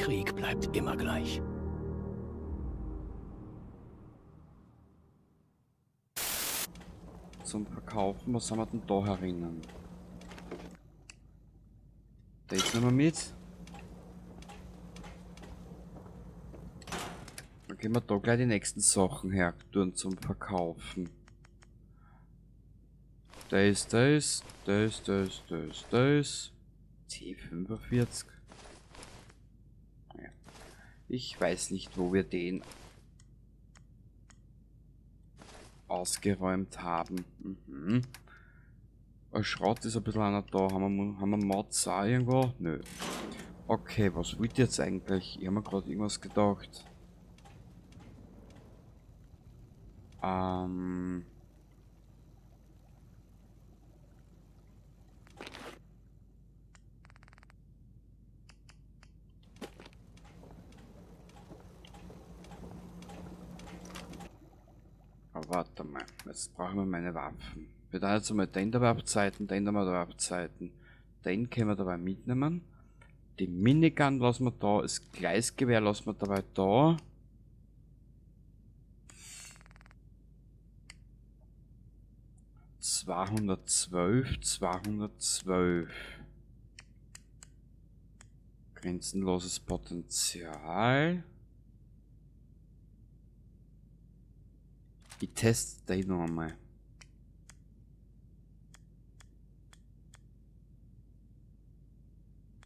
Krieg bleibt immer gleich. Zum Verkaufen, was haben wir denn da herinnen? Das nehmen wir mit. Dann können wir da gleich die nächsten Sachen her tun zum Verkaufen. Das, das, das, das, das, das. T45. Ja. Ich weiß nicht, wo wir den ausgeräumt haben. Mhm. Schrott ist ein bisschen einer da. Haben wir Mods auch irgendwo? Nö. Okay, was wollt ihr jetzt eigentlich? Ich hab mir gerade irgendwas gedacht. Aber warte mal, jetzt brauchen wir meine Waffen. Wir da jetzt einmal den dabei abzeiten, den dabei abzeiten. Den können wir dabei mitnehmen. Die Minigun lassen wir da, das Gleisgewehr lassen wir dabei da. 212, 212. Grenzenloses Potenzial. Ich teste den noch einmal.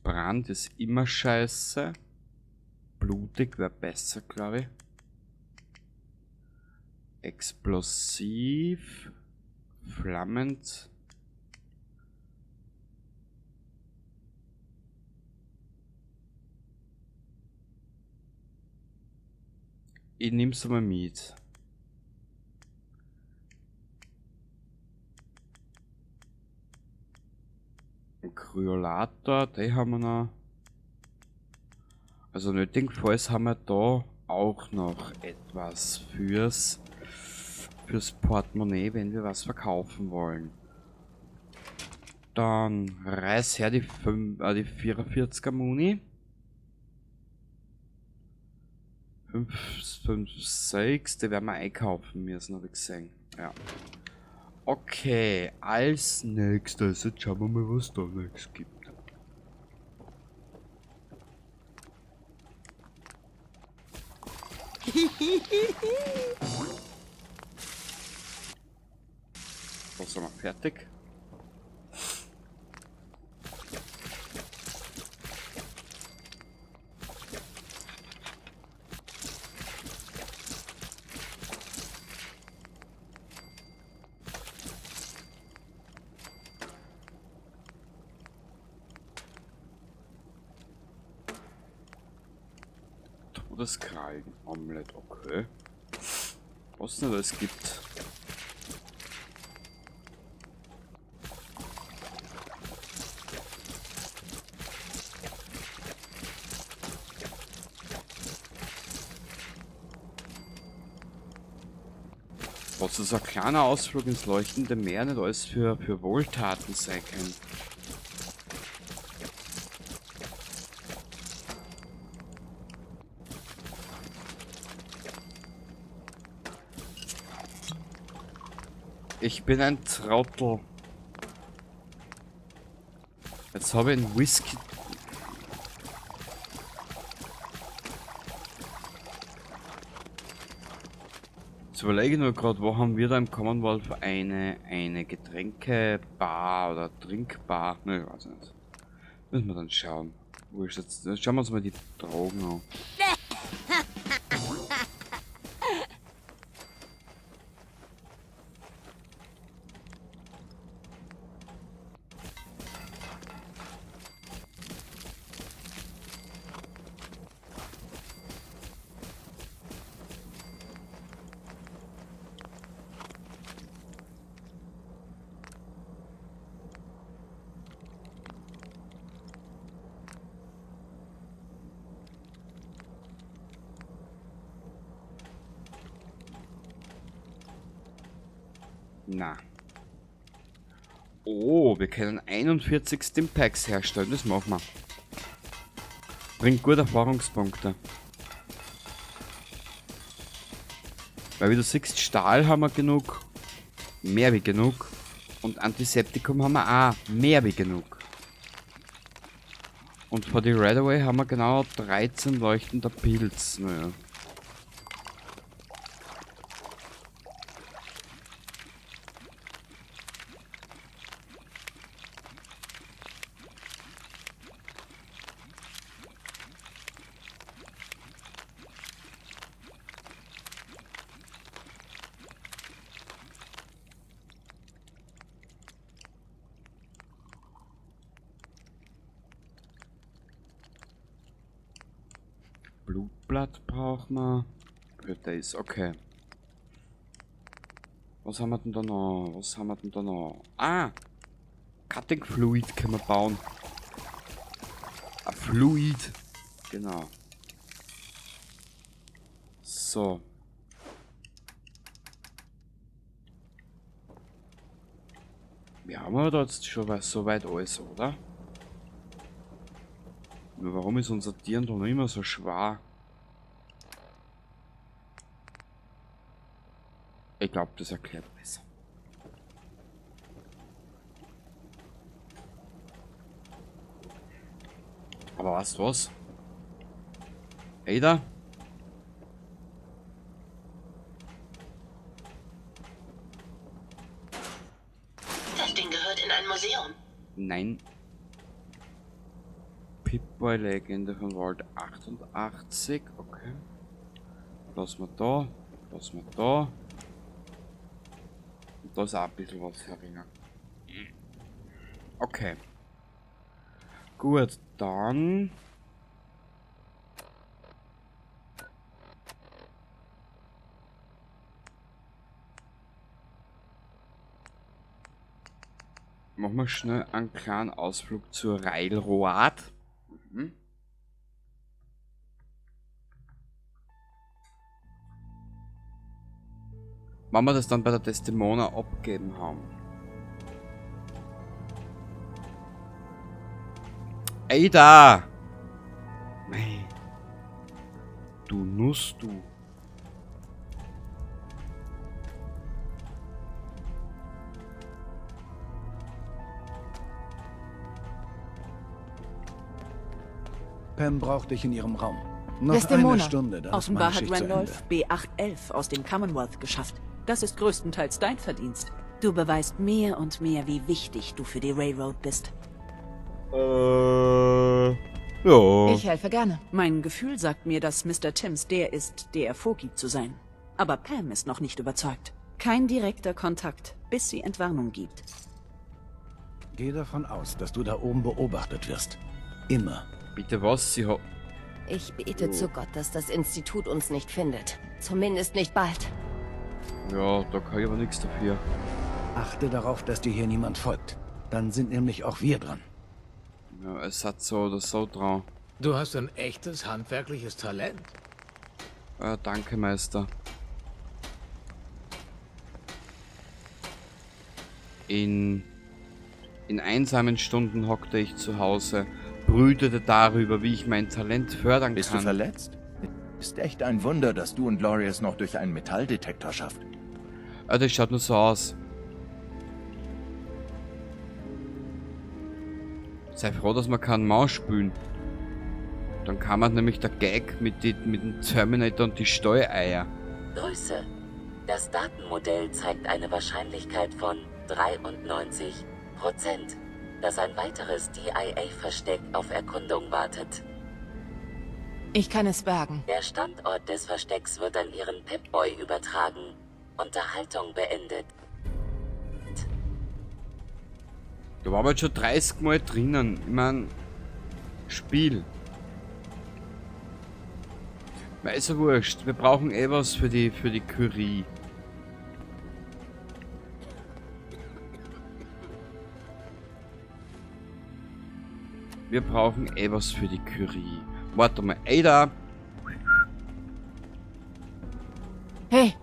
Brand ist immer scheiße. Blutig wäre besser, glaub ich. Explosiv. Flammend. Ich nehm's mal mit. Ein Kryolator, den haben wir noch. Also nötigenfalls haben wir da auch noch etwas fürs Portemonnaie, wenn wir was verkaufen wollen. Dann reiß her die 44er Muni. 5, 5, 6, die werden wir einkaufen müssen, hab ich gesehen. Ja. Okay, als nächstes, jetzt schauen wir mal, was da nächstes gibt. Da sind wir fertig. Todeskrallen-Omelette, okay. Was denn alles gibt. Was ist ein kleiner Ausflug ins leuchtende Meer nicht alles für Wohltaten sein kann. Ich bin ein Trottel. Jetzt habe ich einen Whisky. Jetzt überlege ich nur grad, wo haben wir da im Commonwealth eine Getränkebar oder Trinkbar? Ne, ich weiß nicht. Müssen wir dann schauen. Wo ist jetzt? Jetzt schauen wir uns mal die Drogen an. Na. Oh, wir können 41 Stimpacks herstellen. Das machen wir. Bringt gute Erfahrungspunkte. Weil wie du siehst, Stahl haben wir genug. Mehr wie genug. Und Antiseptikum haben wir auch mehr wie genug. Und für die Radaway haben wir genau 13 leuchtender Pilz. Naja. Blutblatt brauchen wir. Für das, okay. Was haben wir denn da noch? Was haben wir denn da noch? Ah! Cutting Fluid können wir bauen. Ein Fluid. Genau. So. Wir haben aber da jetzt schon soweit alles, oder? Nur warum ist unser Dirndl noch immer so schwer? Ich glaub, das erklärt besser. Aber weißt du was? Ada? Das Ding gehört in ein Museum. Nein. Pip-Boy Legende von Vault 88. Okay. Lass mal da. Lass mal da. Und da ist auch ein bisschen was herinnen. Okay. Gut, dann. Machen wir schnell einen kleinen Ausflug zur Railroad. Mhm. Wenn wir das dann bei der Desdemona abgeben haben. Ada! Mei. Du Nuss, du. Pam braucht dich in ihrem Raum. Noch Desdemona. eine Stunde, dann ist Offenbar meine hat Schicht zu Ende. Randolph B811 aus dem Commonwealth geschafft. Das ist größtenteils dein Verdienst. Du beweist mehr und mehr, wie wichtig du für die Railroad bist. Ja. Ich helfe gerne. Mein Gefühl sagt mir, dass Mr. Timms der ist, der er vorgibt zu sein. Aber Pam ist noch nicht überzeugt. Kein direkter Kontakt, bis sie Entwarnung gibt. Geh davon aus, dass du da oben beobachtet wirst. Immer. Bitte was? Sie hat... Ich bete zu Gott, dass das Institut uns nicht findet. Zumindest nicht bald. Ja, da kann ich aber nichts dafür. Achte darauf, dass dir hier niemand folgt. Dann sind nämlich auch wir dran. Ja, es hat so oder so dran. Du hast ein echtes handwerkliches Talent. Danke, Meister. In einsamen Stunden hockte ich zu Hause, brütete darüber, wie ich mein Talent fördern Bist du kann. verletzt? Ist echt ein Wunder, dass du und Laurie es noch durch einen Metalldetektor schafft. Ah, das schaut nur so aus. Sei froh, dass wir keinen Maus spielen. Dann kam halt nämlich der Gag mit dem Terminator und die Steuereier. Grüße. Das Datenmodell zeigt eine Wahrscheinlichkeit von 93%, dass ein weiteres DIA-Versteck auf Erkundung wartet. Ich kann es wagen. Der Standort des Verstecks wird an Ihren Pip-Boy übertragen. Unterhaltung beendet. Da war aber jetzt schon 30 Mal drinnen. Ich mein, Spiel. Mir ist ja wurscht. Wir brauchen eh was für die Curie. Wir brauchen eh was für die Curie. Warte mal, Ada! Hey!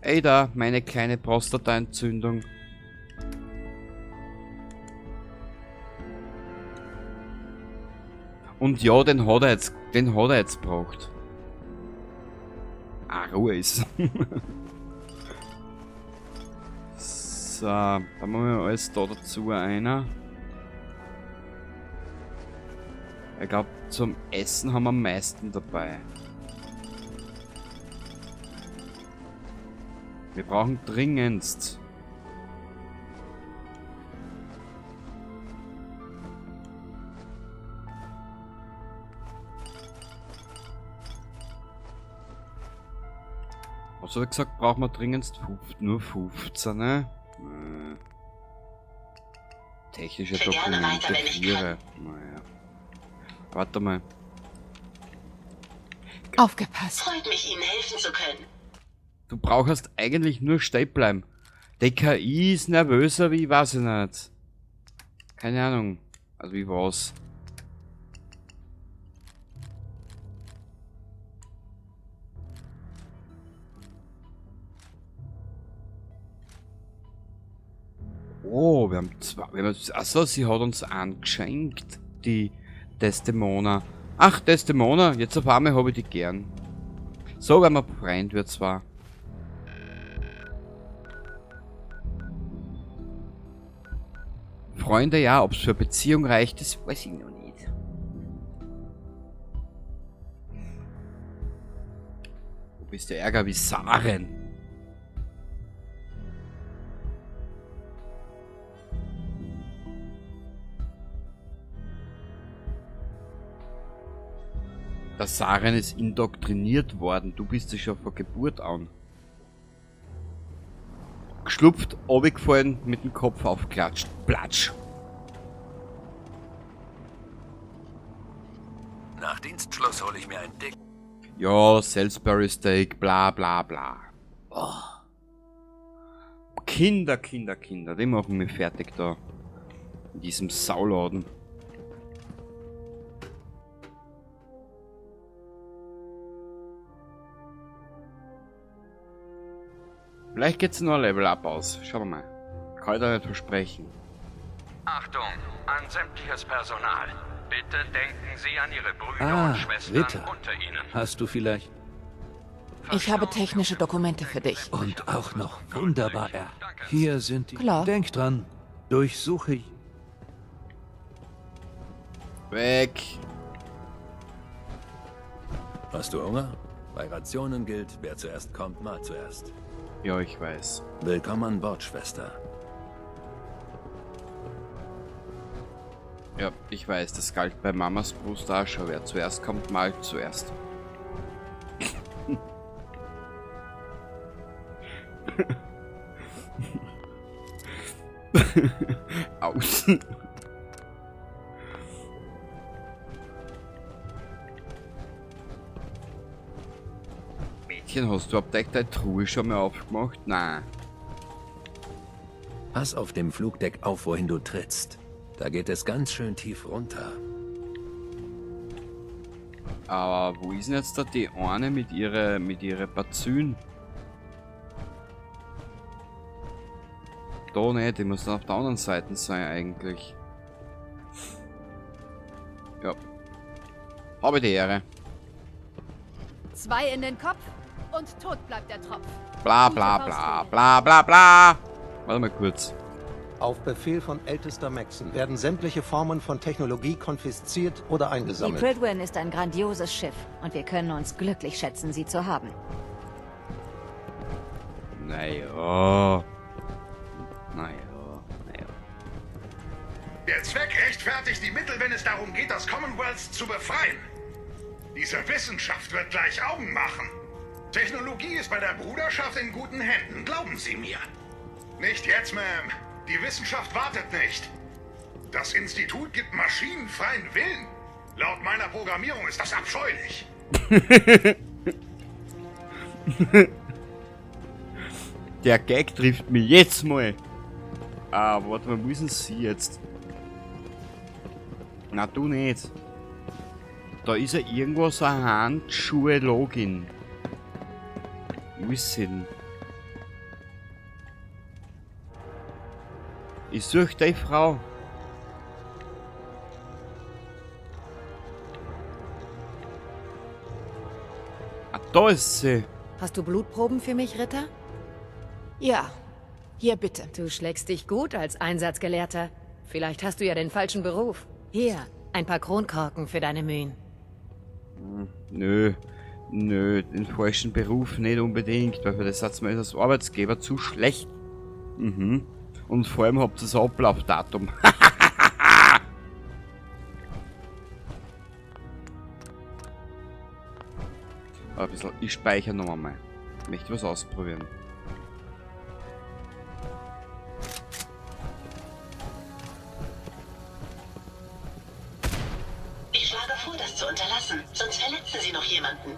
Ada, meine kleine Prostataentzündung. Und ja, den hat er jetzt, den hat er jetzt gebraucht. Ah, Ruhe ist. So, dann machen wir alles da dazu einer. Ich glaub, zum Essen haben wir am meisten dabei. Wir brauchen dringendst. Was hab ich gesagt, brauchen wir dringendst nur 15, ne? Technische Dokumente 4. Naja. Warte mal. Aufgepasst. Freut mich, Ihnen helfen zu können. Du brauchst eigentlich nur stehen bleiben. Die KI ist nervöser wie, weiß ich nicht. Keine Ahnung. Also wie war's? Oh, wir haben zwei. Wir haben, achso, sie hat uns angeschenkt, die Desdemona. Ach, Desdemona, jetzt auf einmal habe ich die gern. So, wenn man Freund wird zwar. Freunde, ja, ob's für Beziehung reicht, das weiß ich noch nicht. Du bist ja ärger wie Saren. Der Saren ist indoktriniert worden. Du bist ja schon von Geburt an. Geschlupft, runtergefallen, mit dem Kopf aufgeklatscht. Platsch. Nach Dienstschluss hole ich mir ein Dick. Ja, Salisbury Steak, bla bla bla. Oh. Kinder, Kinder, Kinder, die machen mich fertig da. In diesem Sauladen. Vielleicht geht's noch ein Level Up aus. Schauen wir mal. Kann ich da nicht versprechen. Achtung an sämtliches Personal. Bitte denken Sie an Ihre Brüder und Schwestern Ritter. unter Ihnen. Hast du vielleicht... Ich habe technische Dokumente für dich. Und auch noch wunderbar. Hier sind die... Klar. Denk dran. Durchsuche ich... Weg. Hast du Hunger? Bei Rationen gilt, wer zuerst kommt, mal zuerst. Ja, ich weiß. Willkommen an Bord, Schwester. Ja, ich weiß, das galt bei Mamas Brust auch schon. Wer zuerst kommt, mal zuerst. Aus. Mädchen, hast du überhaupt deine Truhe schon mal aufgemacht? Nein. Pass auf dem Flugdeck auf, wohin du trittst. Da geht es ganz schön tief runter. Aber wo ist denn jetzt da die eine mit ihrer Bazün? Da nicht, die muss dann auf der anderen Seite sein eigentlich. Ja. Habe die Ehre. 2 in den Kopf und tot bleibt der Tropf. Bla bla bla bla bla bla. Warte mal kurz. Auf Befehl von Ältester Maxson werden sämtliche Formen von Technologie konfisziert oder eingesammelt. Die Pridwin ist ein grandioses Schiff und wir können uns glücklich schätzen, sie zu haben. Naja. Naja, naja. Der Zweck rechtfertigt die Mittel, wenn es darum geht, das Commonwealth zu befreien. Diese Wissenschaft wird gleich Augen machen. Technologie ist bei der Bruderschaft in guten Händen, glauben Sie mir. Nicht jetzt, Ma'am. Die Wissenschaft wartet nicht. Das Institut gibt Maschinen freien Willen. Laut meiner Programmierung ist das abscheulich. Der Gag trifft mich jetzt mal. Ah, warte mal, wo ist denn sie jetzt? Na, du nicht. Da ist ja irgendwo so eine Handschuhe-Login. Wo ist sie denn? Ich suche die Frau. Da ist sie. Hast du Blutproben für mich, Ritter? Ja. Hier bitte. Du schlägst dich gut als Einsatzgelehrter. Vielleicht hast du ja den falschen Beruf. Hier, ein paar Kronkorken für deine Mühen. Nö. Nö, den falschen Beruf nicht unbedingt, weil für das satz mir als Arbeitsgeber zu schlecht. Mhm. Und vor allem habt ihr das Ablaufdatum. Aber ein bisschen, ich speichere noch einmal. Ich möchte was ausprobieren. Ich schlage vor, das zu unterlassen, sonst verletzen Sie noch jemanden.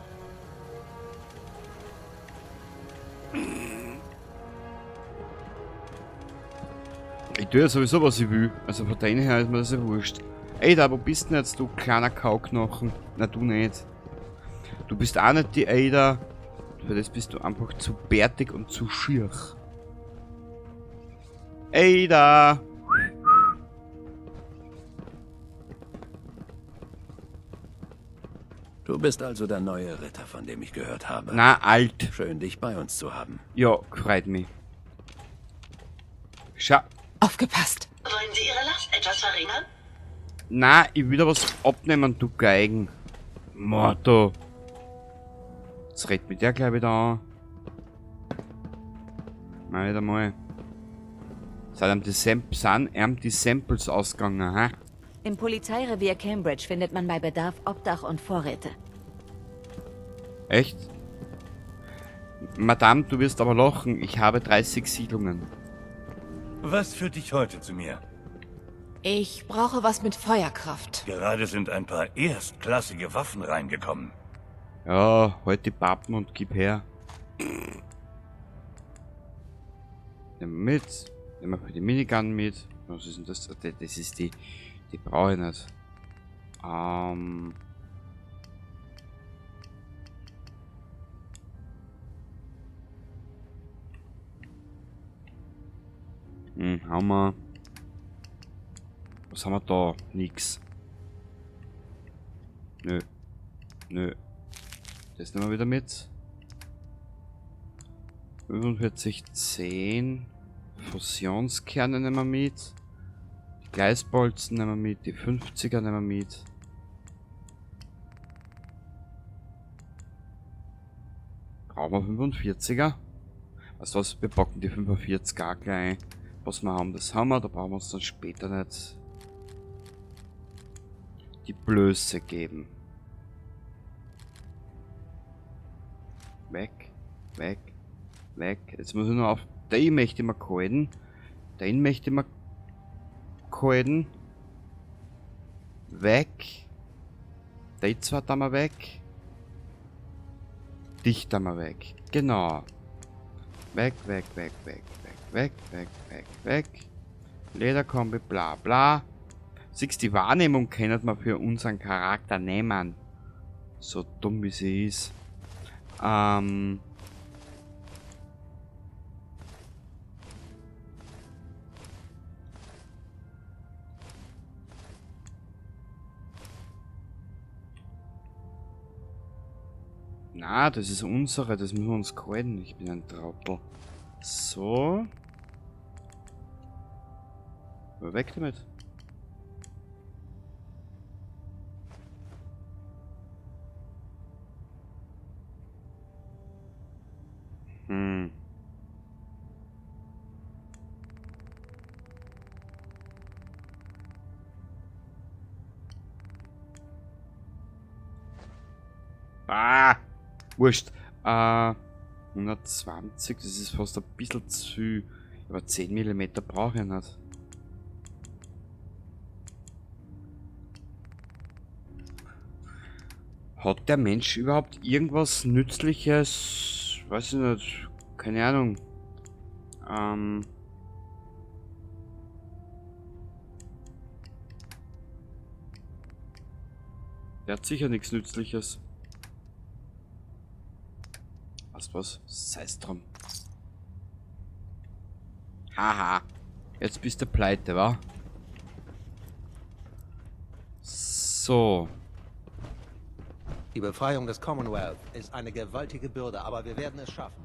Ich tue ja sowieso, was ich will. Also von dem her ist mir das ja wurscht. Ey, da, wo bist denn jetzt, du kleiner Kauknochen? Na, du nicht. Du bist auch nicht die Ada. Für das bist du einfach zu bärtig und zu schier. Ada! Du bist also der neue Ritter, von dem ich gehört habe. Na, alt. Schön, dich bei uns zu haben. Ja, freut mich. Schau. Aufgepasst. Wollen Sie Ihre Last etwas verringern? Na, ich will da was abnehmen, du Geigen. Motto. Jetzt redet mit der gleich wieder an. Mal wieder mal. Sind ihm die Samples ausgegangen, ha? Im Polizeirevier Cambridge findet man bei Bedarf Obdach und Vorräte. Echt? Madame, du wirst aber lachen. Ich habe 30 Siedlungen. Was führt dich heute zu mir? Ich brauche was mit Feuerkraft. Gerade sind ein paar erstklassige Waffen reingekommen. Ja, halt die Pappen und gib her. Nehmen wir mit. Nehmen wir für die Minigun mit. Was ist denn das? Das ist die... Die brauche ich nicht. Haben wir. Was haben wir da? Nix. Nö. Nö. Das nehmen wir wieder mit. 45, 10. Fusionskerne nehmen wir mit. Die Gleisbolzen nehmen wir mit. Die 50er nehmen wir mit. Brauchen wir 45er? Weißt du was? Wir packen die 45er auch gleich ein. Was wir haben, das haben wir. Da brauchen wir uns dann später nicht die Blöße geben. Weg, weg, weg. Jetzt muss ich nur auf... Den möchte ich mir halten. Den möchte ich mir halten. Weg. Die zwei da mal weg. Dich da mal weg. Genau. Weg, weg, weg, weg, weg, weg, weg, weg, weg. Lederkombi, bla bla. Siehst, die Wahrnehmung kann man für unseren Charakter nehmen. So dumm wie sie ist. Na, das ist unsere, das müssen wir uns halten. Ich bin ein Trottel. So. Aber weg damit. Ah, wurscht. 120, das ist fast ein bisschen zu viel. Aber 10 Millimeter brauche ich nicht. Hat der Mensch überhaupt irgendwas Nützliches? Weiß ich nicht. Keine Ahnung. Der hat sicher nichts Nützliches. Was, was? Sei's drum. Haha. Jetzt bist du pleite, wa? So. Die Befreiung des Commonwealth ist eine gewaltige Bürde, aber wir werden es schaffen.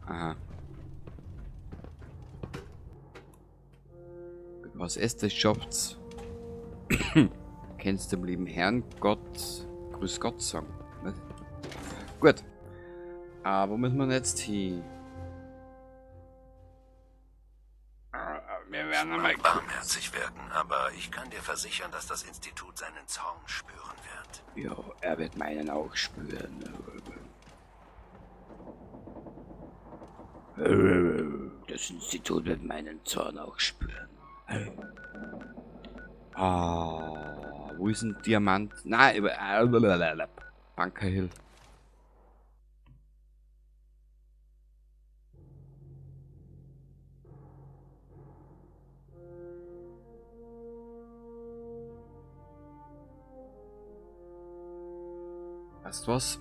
Aha. Was ist das schafft's? Kennst dem lieben Herrn Gott Grüß Gott sagen. Ne? Gut. Aber wo müssen wir jetzt hin? Wir werden einmal barmherzig wirken, aber ich kann dir versichern, dass das Institut seinen Zorn spüren wird. Ja, er wird meinen auch spüren. Das Institut wird meinen Zorn auch spüren. Ah, wo ist ein Diamant? Nein, Bunker Hill. Weißt du was?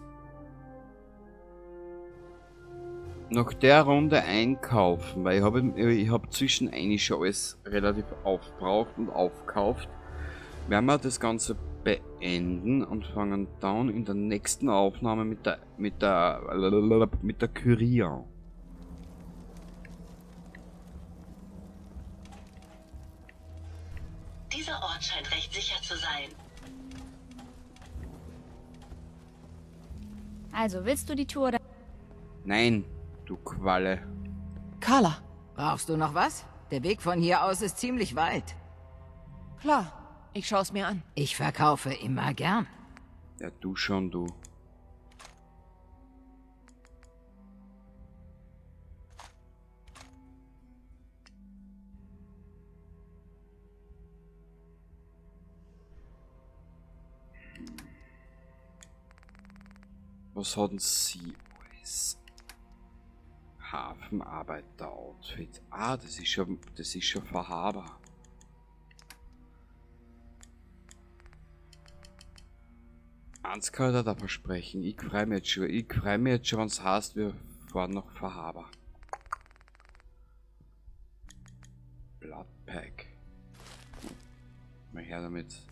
Nach der Runde einkaufen, weil ich hab zwischen eigentlich schon alles relativ aufgebraucht und aufgekauft. Werden wir das Ganze beenden und fangen dann in der nächsten Aufnahme mit der Curie an. Dieser Ort scheint recht sicher zu sein. Also, willst du die Tour oder? Nein, du Qualle. Carla. Brauchst du noch was? Der Weg von hier aus ist ziemlich weit. Klar, ich schau's mir an. Ich verkaufe immer gern. Ja, du schon, du. Was hat denn sie alles? Hafenarbeiter-Outfit. Ah, das ist schon verhaber. Eins kann ich da versprechen. Ich freue mich jetzt schon. Ich freue mich jetzt schon, wenn es heißt, wir fahren nach Verhaber. Bloodpack. Mal her damit.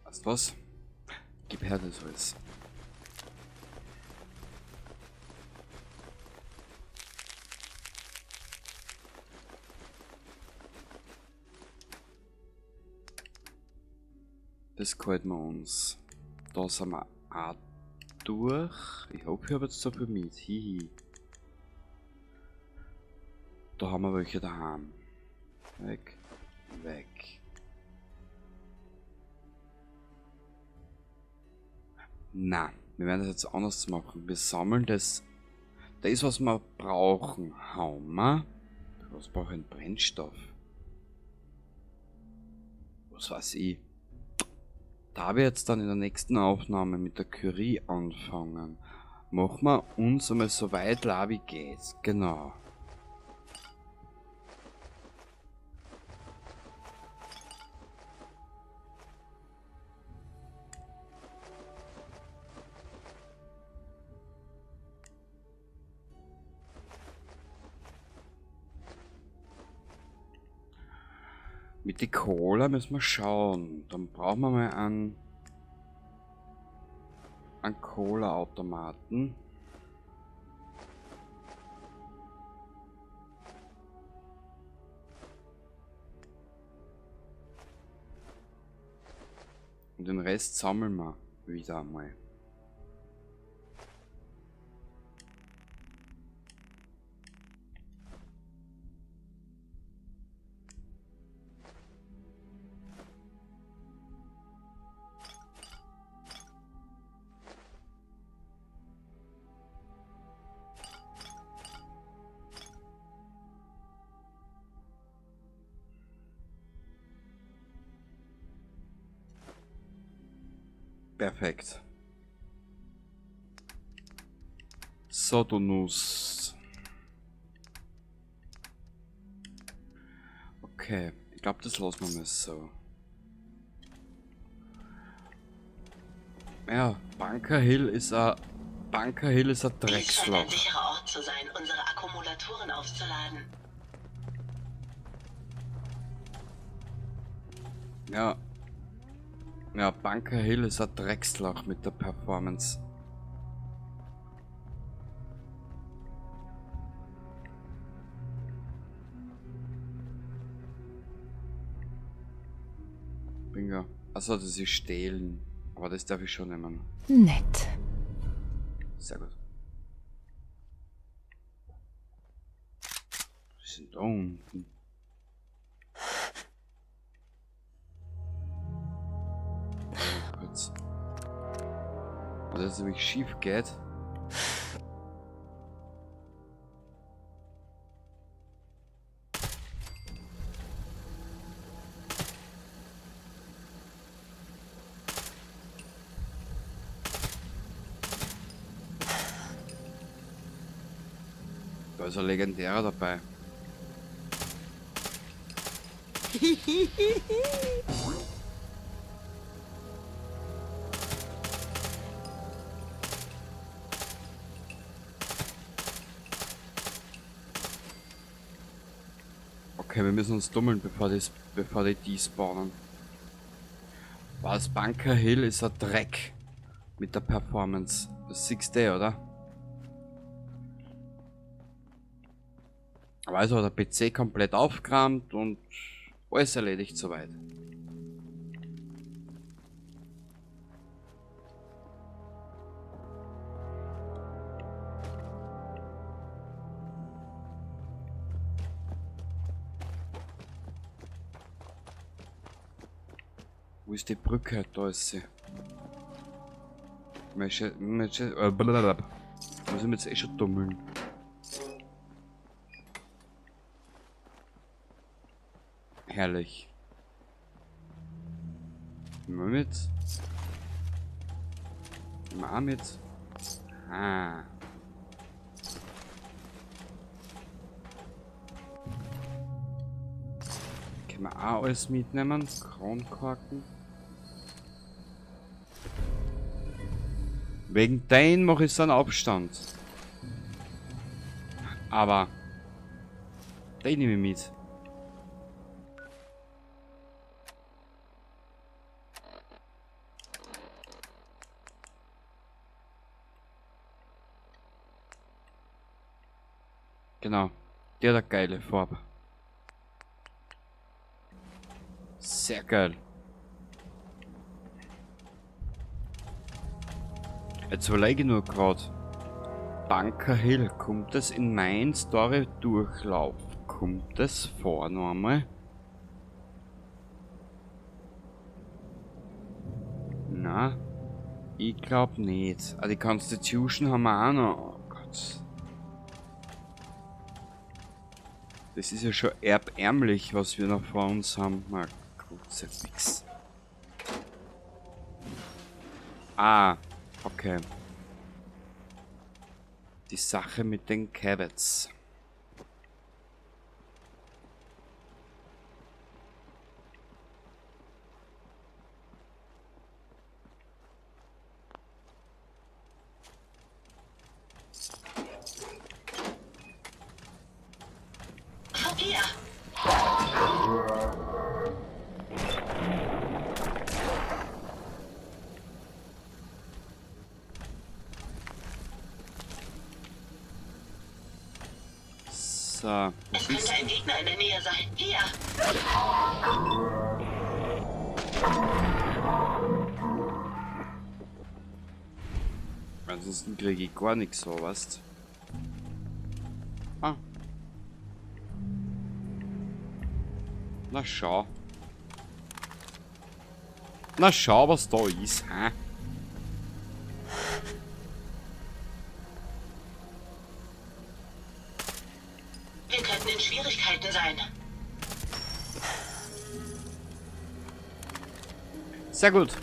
Weißt du was? Gib her das alles. Das gefällt mir uns. Da sind wir auch durch. Ich hoffe, ich habe jetzt so viel mit. Hihi. Da haben wir welche daheim. Weg. Weg. Na, wir werden das jetzt anders machen. Wir sammeln das. Das, was wir brauchen, haben wir. Was brauche ich? Brennstoff. Was weiß ich. Da wir jetzt dann in der nächsten Aufnahme mit der Curie anfangen, machen wir uns einmal so weit wie geht. Genau. Mit der Cola müssen wir schauen. Dann brauchen wir mal einen Cola-Automaten. Und den Rest sammeln wir wieder einmal. Perfekt. So, du Nuss. Okay, ich glaube, das lassen wir mal so. Ja, Bunker Hill ist ein Drecksloch. Dies scheint ein sicherer Ort Ort zu sein, unsere Akkumulatoren aufzuladen. Ja. Ja, Bunker Hill ist ein Drecksloch mit der Performance. Bingo. Achso, das ist stehlen. Aber das darf ich schon nehmen. Nett. Sehr gut. Wir sind da unten. Kurz. Also, dass es nämlich schief geht. Da ist ein legendärer dabei. Okay, wir müssen uns dummeln, bevor die spawnen. Was, Bunker Hill ist ein Dreck mit der Performance. Das siehst du, oder? Aber also hat der PC komplett aufgeräumt und alles erledigt soweit. Wo ist die Brücke? Da ist sie. Muss ich mich jetzt eh schon dummeln. Herrlich. Mal mit. Mal mit. Ah. Können wir auch alles mitnehmen? Kronkorken. Wegen den mache ich so einen Abstand. Aber den nehme ich mit. Genau, der hat eine geile Farbe. Sehr geil. Jetzt überlege ich nur gerade. Bunker Hill, kommt das in mein Story-Durchlauf? Kommt das vor noch einmal? Na, ich glaub nicht. Ah, die Constitution haben wir auch noch. Oh Gott. Das ist ja schon erbärmlich, was wir noch vor uns haben. Na, Kruzifix. Ah, okay. Die Sache mit den Cabbage. So, es könnte ein Gegner in der Nähe sein. Hier! Ansonsten kriege ich gar nichts so, weißt? Ah. Na schau. Na schau, was da ist, hä? Wir könnten in Schwierigkeiten sein. Sehr gut.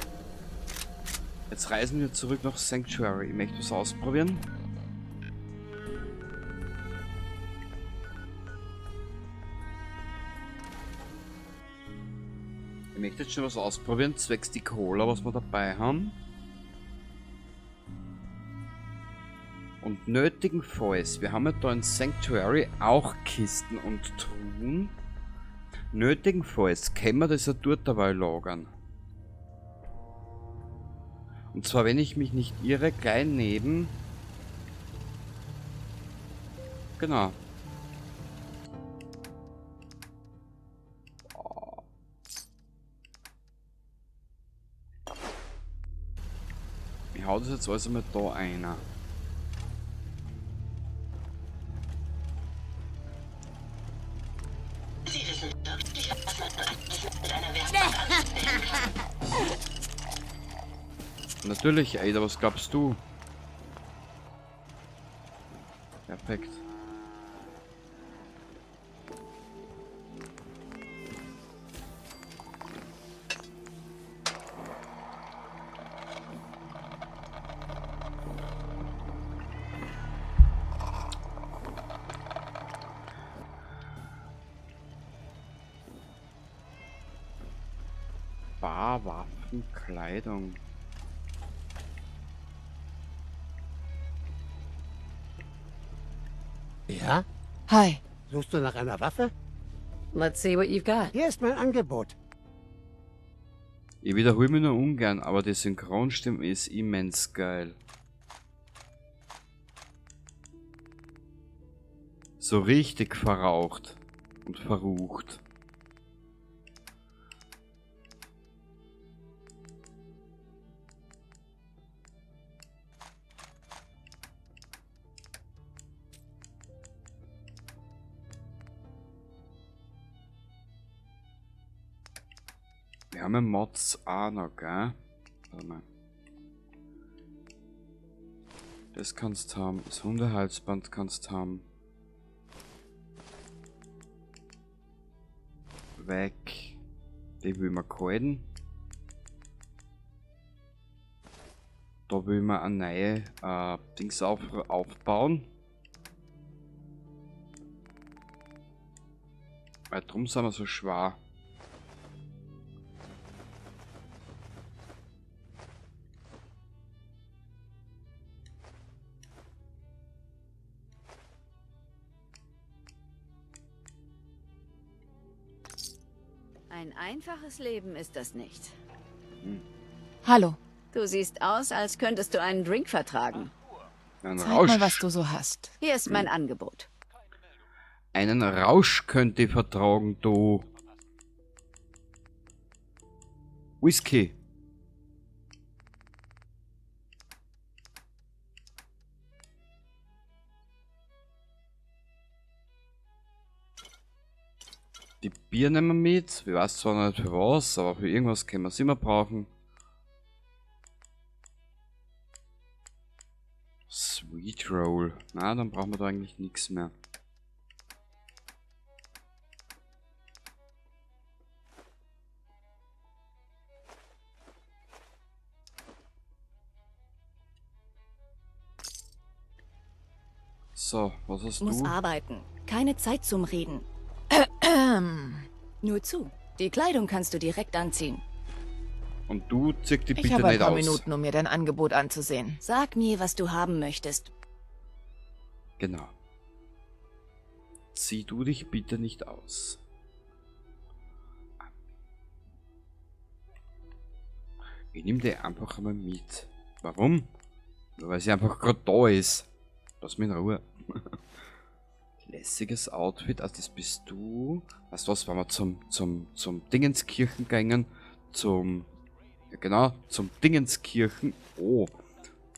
Jetzt reisen wir zurück nach Sanctuary. Ich möchte was ausprobieren. Ich möchte jetzt schon was ausprobieren, zwecks die Cola, was wir dabei haben. Und nötigenfalls, wir haben ja da in Sanctuary auch Kisten und Truhen. Nötigenfalls können wir das ja dort dabei lagern. Und zwar, wenn ich mich nicht irre, gleich neben... Genau. Ich hau das jetzt alles einmal da einer. Sie wissen wirklich, was man alles mit einer Werkbank anstellen kann. Natürlich, Ada, was glaubst du? Perfekt. Barwaffen, Kleidung. Ja? Hi. Suchst du nach einer Waffe? Let's see what you've got. Hier ist mein Angebot. Ich wiederhole mich nur ungern, aber die Synchronstimme ist immens geil. So richtig verraucht und verrucht. Wir haben ja Mods auch noch, gell? Warte mal. Das kannst du haben. Das Hundehalsband kannst du haben. Weg. Die will man kalten. Da will man eine neue Dings aufbauen. Weil drum sind wir so schwer. Ein einfaches Leben ist das nicht. Hallo. Du siehst aus, als könntest du einen Drink vertragen. Einen Zeig Rausch. mal, was du so hast. Hier ist mein Angebot. Einen Rausch könnt ihr vertragen, du. Whisky. Die Bier nehmen wir mit. Ich weiß zwar nicht für was, aber für irgendwas können wir es immer brauchen. Sweet Roll. Na, dann brauchen wir da eigentlich nichts mehr. So, was hast Muss du? arbeiten. Keine Zeit zum Reden. Nur zu. Die Kleidung kannst du direkt anziehen. Und du zieh die Ich bitte habe ein nicht paar aus. Minuten, um mir dein Angebot anzusehen. Sag mir, was du haben möchtest. Genau. Zieh du dich bitte nicht aus. Ich nehme die einfach einmal mit. Warum? Nur weil sie einfach grad da ist. Lass mich in Ruhe. Lässiges Outfit, also das bist du. Weißt du was, wenn wir zum Dingenskirchen gingen, zum, ja genau, zum Dingenskirchen, oh,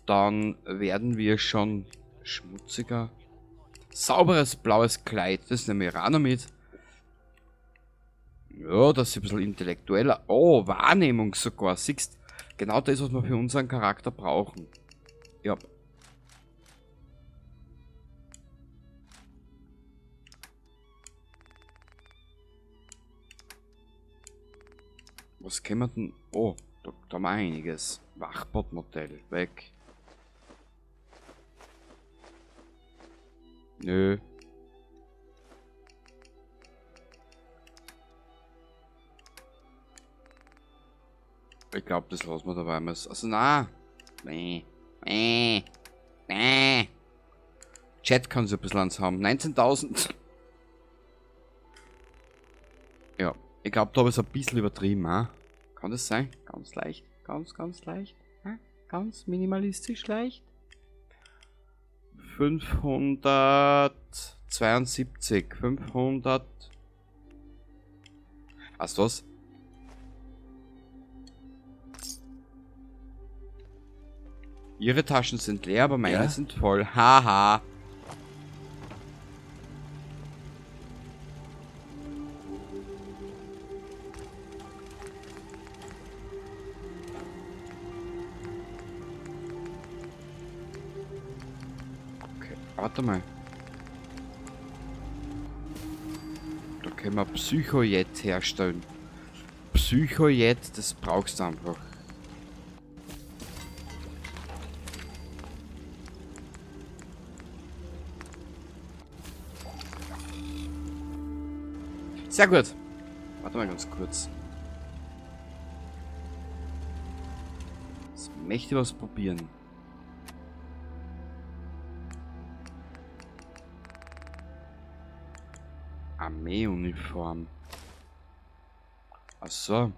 dann werden wir schon schmutziger. Sauberes blaues Kleid, das nehme ich auch noch mit. Ja, das ist ein bisschen intellektueller. Oh, Wahrnehmung sogar, siehst. Genau das, was wir für unseren Charakter brauchen. Ja. Was können wir denn? Oh, da haben wir einiges. Wachbordmodell, weg. Nö. Ich glaub, das lassen wir dabei. Also, na. Nee. Nee. Nee. Chat kann sich ein bisschen ans haben. 19.000. Ja, ich glaube, da habe ich es ein bisschen übertrieben. Hein? Kann das sein? Ganz leicht. Ganz, ganz leicht. Hein? Ganz minimalistisch leicht. 572. 500. Weißt du was? Ihre Taschen sind leer, aber meine Ja? sind voll. Haha. Okay, warte mal. Da können wir Psychojet herstellen. Psychojet, das brauchst du einfach. Sehr gut. Warte mal ganz kurz. Jetzt möchte ich was probieren. Armeeuniform. Ach so.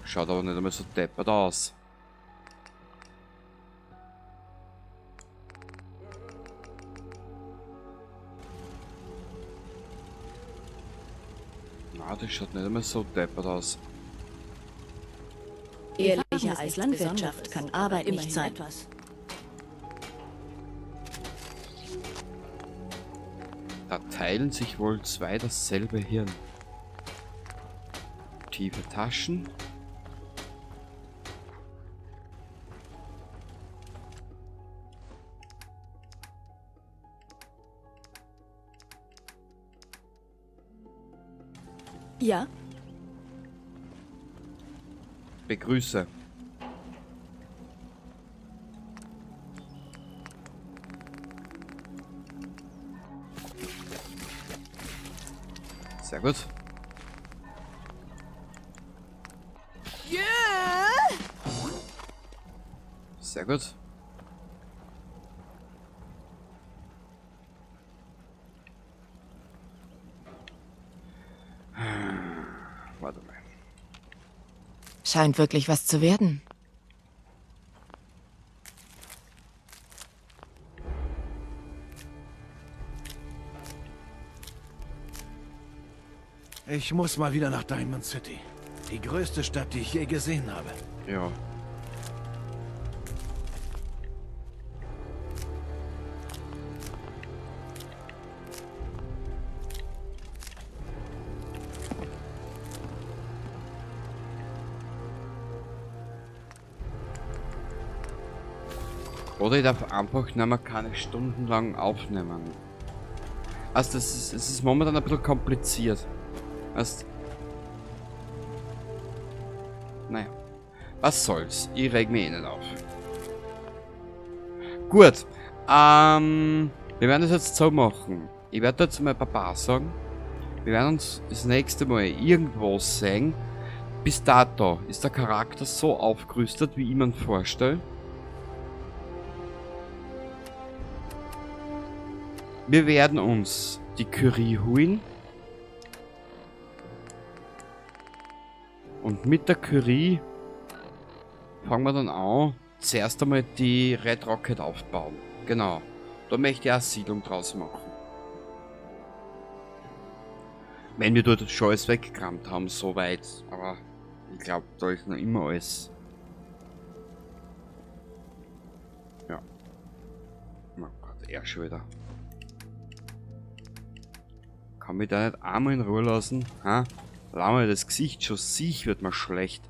Schaut aber nicht einmal so deppert aus. Na, das schaut nicht einmal so deppert aus. Ehrlicher als Landwirtschaft kann Arbeit nicht sein. Etwas. Da teilen sich wohl zwei dasselbe Hirn. Tiefe Taschen. Ja? Begrüße. Sehr gut. Sehr gut. Warte mal. Scheint wirklich was zu werden. Ich muss mal wieder nach Diamond City. Die größte Stadt, die ich je gesehen habe. Ja. Oder ich darf einfach nicht mehr keine Stunden lang aufnehmen. Also es ist momentan ein bisschen kompliziert. Weißt, naja, was soll's? Ich reg mich eh nicht auf. Gut, wir werden das jetzt so machen. Ich werde jetzt mal Papa sagen. Wir werden uns das nächste Mal irgendwo sehen. Bis dato ist der Charakter so aufgerüstet, wie ich mir ihn vorstelle. Wir werden uns die Curie holen. Und mit der Curie fangen wir dann an, zuerst einmal die Red Rocket aufbauen. Genau. Da möchte ich auch eine Siedlung draus machen. Wenn wir dort schon alles weggerammt haben, soweit. Aber ich glaub, da ist noch immer alles. Ja. Oh Gott, er schon wieder. Kann mich da nicht einmal in Ruhe lassen? Ha? Lass mal das Gesicht schon sich, wird mir schlecht.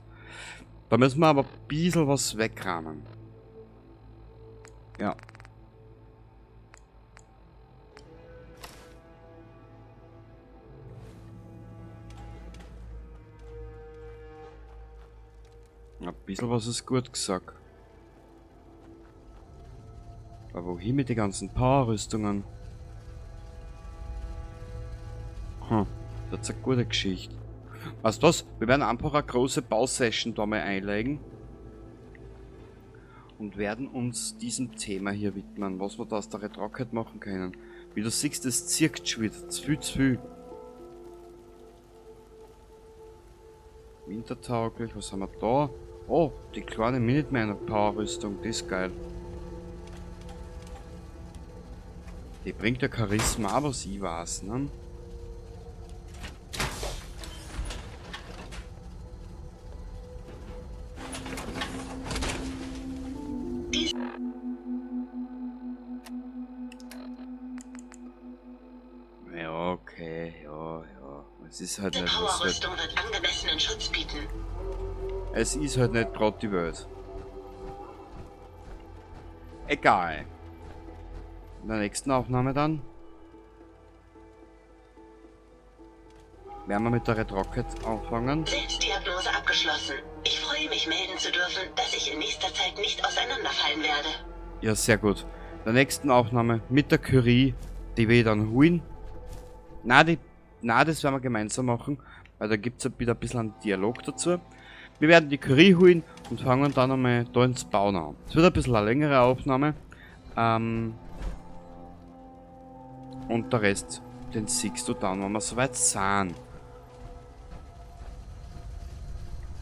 Da müssen wir aber ein bisschen was wegrahmen. Ja. Ein bisschen was ist gut gesagt. Aber wohin mit den ganzen Power-Rüstungen? Das ist eine gute Geschichte. Weißt du was? Wir werden einfach eine große Bausession da mal einlegen. Und werden uns diesem Thema hier widmen, was wir da aus der Red Rocket machen können. Wie du siehst, es zirkt schon wieder. Zu viel, zu viel. Wintertauglich, was haben wir da? Oh, die kleine Minuteman Power Rüstung, die ist geil. Die bringt ja Charisma, aber sie war's, ne? Ja, okay, ja, ja. Es ist halt Die nicht, es Powerrüstung wird angemessenen Schutz bieten. Es ist halt nicht gerade die Welt. Egal. In der nächsten Aufnahme dann werden wir mit der Red Rocket anfangen. Selbstdiagnose abgeschlossen. Ich freue mich, melden zu dürfen, dass ich in nächster Zeit nicht auseinanderfallen werde. Ja, sehr gut. In der nächsten Aufnahme mit der Curie, die wir dann holen. Na, das werden wir gemeinsam machen, weil da gibt's ja wieder ein bisschen einen Dialog dazu. Wir werden die Curie holen und fangen dann einmal da ins Bauen an. Es wird ein bisschen eine längere Aufnahme. Und der Rest, den siehst du dann, wenn wir soweit sind.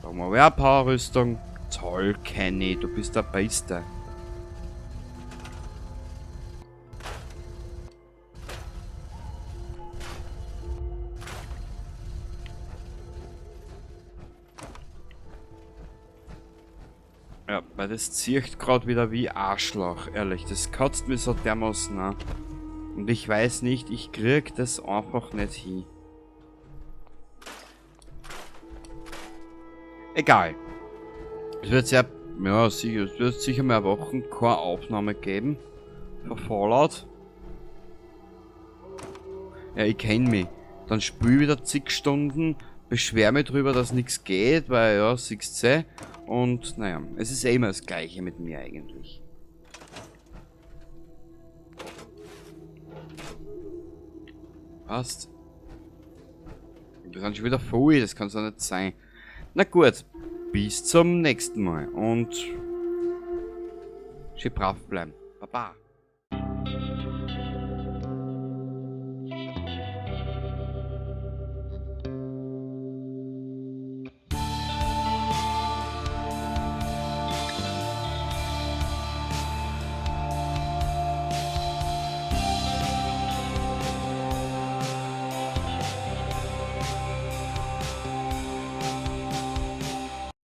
Da haben wir auch Powerrüstung. Toll, Kenny, du bist der Beste. Ja, weil das zieht grad wieder wie Arschloch, ehrlich. Das kotzt mir so dermaßen an. Und ich weiß nicht, ich krieg das einfach nicht hin. Egal. Es wird sehr, ja, sicher, es wird sicher mehr Wochen keine Aufnahme geben. Für Fallout. Ja, ich kenn mich. Dann spül ich wieder zig Stunden, beschwer mich drüber, dass nix geht, weil, ja, siehst du. Und, naja, es ist eh immer das Gleiche mit mir eigentlich. Passt. Wir sind schon wieder voll, das kann's doch nicht sein. Na gut, bis zum nächsten Mal und schön brav bleiben. Baba.